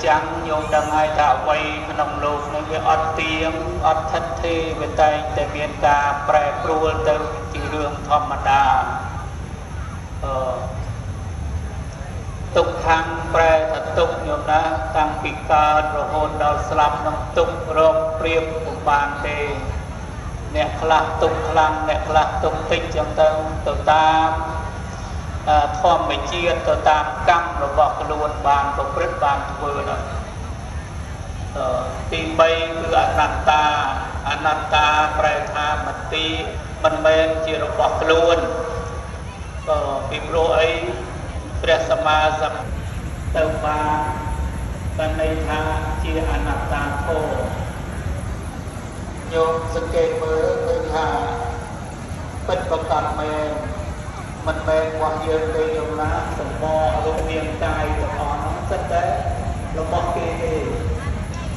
ចាំងញោមដឹងហើយថាអ្វីក្នុងលោកនេះវាអត់ទៀងអត់ថិតថេរ វាតែងតែមានការប្រែប្រួលទៅជារឿងធម្មតា។ អឺទុក្ខំប្រែថាទុក្ខញោមណា តាំងពីកើតរហូតដល់ស្លាប់នឹងទុក្ខរកប្រៀបពុំបានទេ។ អ្នកខ្លះទុក្ខខ្លាំង អ្នកខ្លះទុក្ខតិច ចឹងទៅ ទៅតាមធម្មជាតិ ទៅតាមកម្មរបស់ខ្លួនបានប្រព្រឹត្តបានធ្វើនោះ។ ទី3គឺអនត្តា។ អនត្តាប្រែថាមតិមិនមែនជារបស់ខ្លួន ក៏ពីព្រោះអីព្រះសម្មាសម្ពុទ្ធទៅបានបានន័យថាជាអនត្តាធម៌។ ញោមសង្កេតមើលឃើញថាពិតប្រកបមែន មិនមែនរបស់យើងទេញោមណា។ សម្បករូបរាងកាយទាំងអស់ហ្នឹងសិតតែរបស់គេទេ។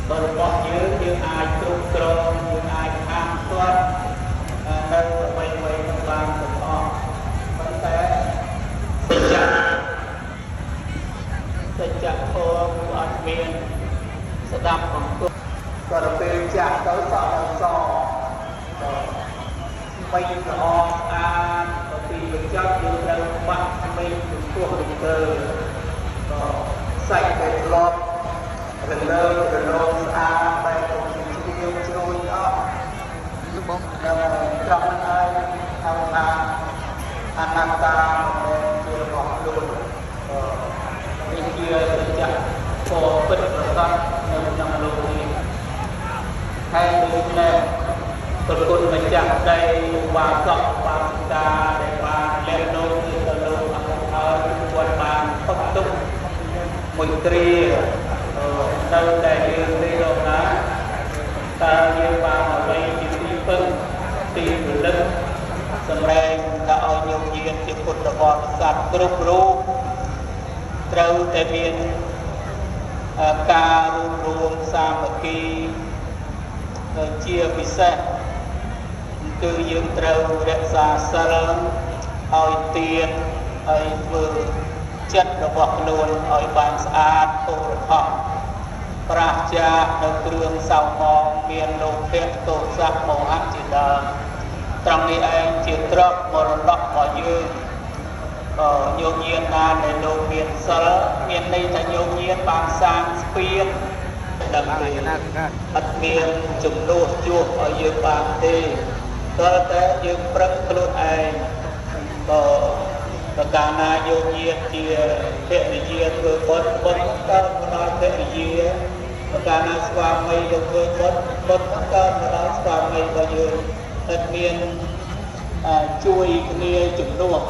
បើរបស់យើង យើងអាចគ្រប់គ្រង យើងអាចហាមឃាត់នៅអ្វីអ្វីនឹងបានទាំងអស់ ប៉ុន្តែសច្ចធម៌គឺអត់មានស្ដាប់បង្គាប់ ក៏ទៅពេលចាស់ទៅសក់ដល់សមិនល្អស្អាត ទៅទីបញ្ចប់យើងត្រូវបាក់ក្មេងចំពោះរង្គើ ក៏សាច់ដែលធ្លាប់រលើរលោងស្អាតបែបទៅជាជ្រាវជ្រួញអស់លោកបង ដល់ត្រង់ហ្នឹងហើយហៅថាអនត្តា មិនមែនជារបស់ខ្លួន។ នេះជាសច្ចធម៌ពិតប្រាកដនៅក្នុងលោកនេះ។ ហើយដូច្នេះប្រគុណម្ចាស់ដីបាសកបាសិកាដែលបានលះលោកនេះទៅលោកអស់ហើយ គាត់បានផុតទុក្ខមួយគ្រា នៅតែយើងទេលោកណា។ តើយើងបានអ្វីជាទីពឹងទីរលឹកសម្រែងថាឲ្យញោមញាតជាពុទ្ធបរិស័ទគ្រប់រូបត្រូវតែមានការរួមរួមសាមគ្គី ជាពិសេសគឺយើងត្រូវរក្សាសិលឲ្យទៀន ហើយធ្វើចិត្តរបស់ខ្លួនឲ្យបានស្អាតបរិសុទ្ធ ប្រាសចាកនៅគ្រឿងសៅមងមានលោភៈ ទោសៈ មោហៈជាដើម។ ត្រង់នេះឯងជាទ្រព្យមរតករបស់យើង។ ញោមញាតណាដែលលោកមានសិល មានន័យថាញោមញាតបានសាងស្ពានដឹងទេ អត់មានជំនួសជួសឲ្យយើងបានទេ តើតែយើងប្រឹងខ្លួនឯង។ ក៏ប្រការណាយោញាតជាភរិយាធ្វើបុណ្យ បុណ្យកើតមកដល់ភរិយា ប្រការណាស្វាមីលោកធ្វើបុណ្យ បុណ្យកើតមកដល់ស្វាមីរបស់យើង តែមានជួយគ្នាជំនួស